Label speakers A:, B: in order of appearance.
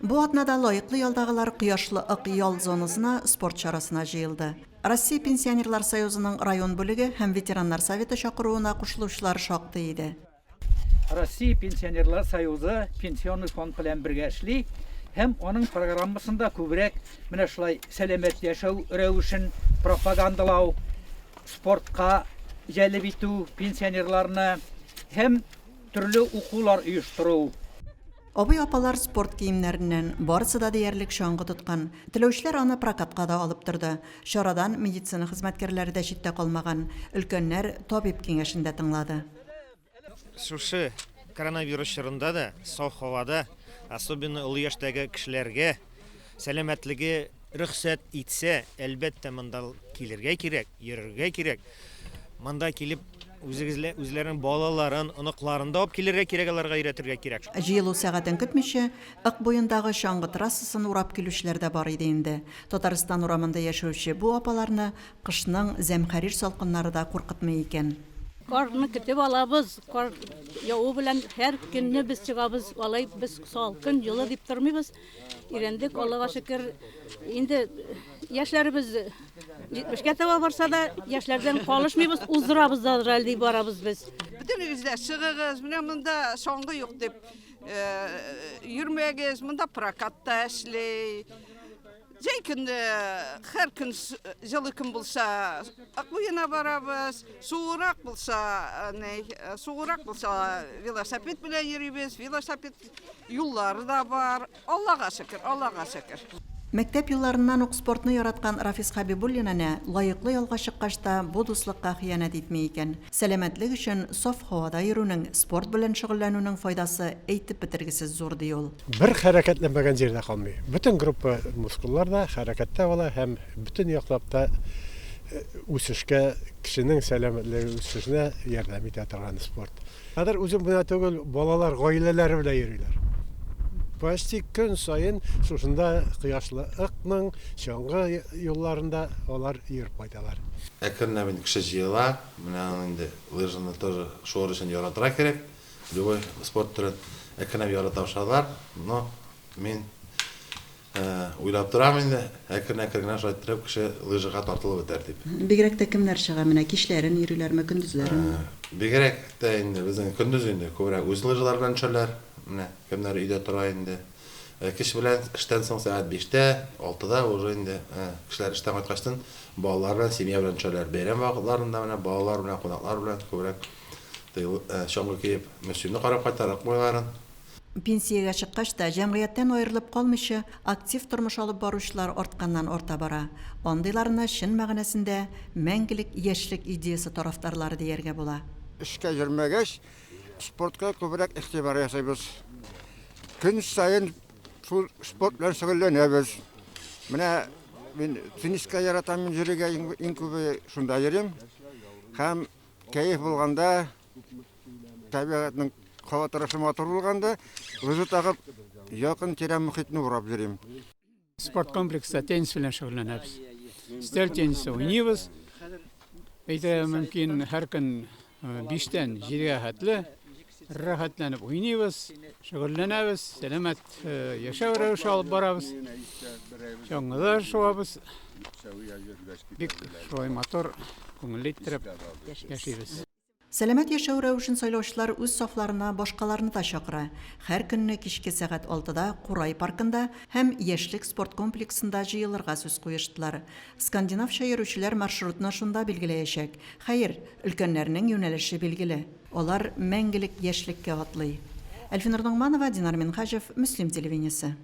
A: Бу атнада лаеклы ялдагылар Кояшлы Ык ял зонасына спорт чарасына җыелды. Россия Пенсионерлар союзының район бүлеге һәм ветераннар советы чакыруына кушылучылар шактый иде.
B: Россия Пенсионерлар союзы Пенсионный фонд белән бергә эшли һәм аның программасында күбрәк менә шулай сәламәт яшәү рәвешен пропагандалау, спортка җәлеп итү пенсионерларны һәм төрле укулар оештыру.
A: Абый-апалар спорт киемнәреннән, барысы да диярлек чаңгы тоткан. Теләүчеләр аны прокатка да алып торды. Чарадан медицина хезмәткәрләре дә читтә калмаган. Өлкәннәр табиб киңәшен дә тыңлады.
C: Шушы коронавирус чорында да саф һавада, особенно олы яшьтәге кешеләргә сәламәтлеге рөхсәт итсә, әлбәттә, монда килергә кирәк, йөрергә кирәк. Монда килеп үзегезлә үзләренең балаларын, оныкларын да алып килергә кирәк, аларга өйрәтергә кирәк.
A: Җыелу сәгатен көтмичә, Ык буендагы чаңгы трассасын урап килүчеләр дә бар иде инде. Татарстан урамында яшәүче бу апаларны кышның зәмхәрир салкыннары да куркытмый икән.
D: Карны көтеп алабыз. Кар яву белән һәр көнне без чыгабыз. Алай без салкын, җылы дип тормыйбыз. Өйрәндек, Аллага шөкер. Инде яшьләребез 70-кә таба барса да, яшьләрдән калышмыйбыз, уздырабыз да әле дип барабыз без.
E: Бөтенегез дә чыгыгыз, менә монда чаңгы юк дип йөрмәгез, монда прокат та эшли. Җәй көне һәр көн җылы көн булса, Ак буена барабыз. Суырак булса, ни, суырак булса, велосипед белән йөрибез. Велосипед юллары да бар. Аллага шөкер, Аллага шөкер.
A: Мәктәп елларыннан ук спортны яраткан Рафис Хәбибуллин әнә лаеклы ялга чыккач та бу дуслыкка хыянәт итми икән. Сәламәтлек өчен саф һавада йөрүнең, спорт белән шөгыльләнүнең файдасы әйтеп бетергесез зур, ди ул.
F: Бер хәрәкәтләнмәгән җир дә калмый. Бөтен группа мускуллар да хәрәкәттә була һәм бөтен яклап та үсешкә, кешенең сәламәтлеге үсешенә ярдәм итә торган спорт. Хәзер үзем генә түгел, балалар гаиләләре белән йөриләр. Почти көн саен шушында Кояшлы Ыкның чаңгы юлларында алар йөреп кайталар.
G: Әкренләп инде кеше җыела. Менә аны инде лыжаны тоже шуыр өчен яратырга кирәк. Любой спорт төрен әкренләп ярата башладылар. Но мин Уйлап торам инде, әкрен-әкрен генә шулай иттереп кеше лыжага тартылып бетәр дип.
A: Бигрәк тә кемнәр чыга менә, кичләрен йөриләрме, көндезләренме?
G: Бигрәк тә инде безнең көндез инде күбрәк үз лыжалары белән төшәләр. Менә кемнәр өйдә тора инде. Кич белән эштән соң сәгать биштә, алтыда уже инде кешеләр эштән кайткачтын балалар белән, семья белән төшәләр. Бәйрәм вакытларында менә балалар белән, кунаклар белән күбрәк теге чаңгы киеп Мөслимне карап кайталар, Ык буйларын.
A: Пенсиягә чыккач та, җәмгыятьтән аерылып калмыйча, актив тормыш алып баручылар артканнан-арта бара. Андыйларны, чын мәгънәсендә, мәңгелек яшьлек идеясе тарафдарлары дияргә була.
H: Эшкә йөрмәгәч, спортка күбрәк игътибар ясыйбыз. Көн саен шул спорт белән шөгыльләнәбез. Менә мин тенниска яратам, мин йөрергә иң күбе шунда йөрим. Һәм кәеф булганда, Табигатьнең һава торышы матур булганда, лыжа тагып, якын-тирә мохитне урап йөрим.
I: Спорт комплекста теннис белән шөгыльләнәбез. Өстәл теннисы уйныйбыз. Әйтергә мөмкин, һәр көн биштән җидегә хәтле рәхәтләнеп уйныйбыз, шөгыльләнәбез, сәламәт яшәү рәвеше алып барабыз. Чаңгыда шуабыз. Бик шулай матур, күңелле иттереп яшибез.
A: Сәламәт яшәү рәвешен сайлаучылар үз сафларына башкаларны да чакыра. Һәр көнне кичке сәгать алтыда Курай паркында һәм Яшьлек спорт комплексында җыелырга сүз куештылар. Скандинавча йөрүчеләр маршрутны шунда билгеләячәк. Хәер, өлкәннәрнең юнәлеше билгеле. Алар мәңгелек яшьлеккә атлый. Әлфинур Ногманова, Динар Минһаҗев, Мөслим телевидениесе.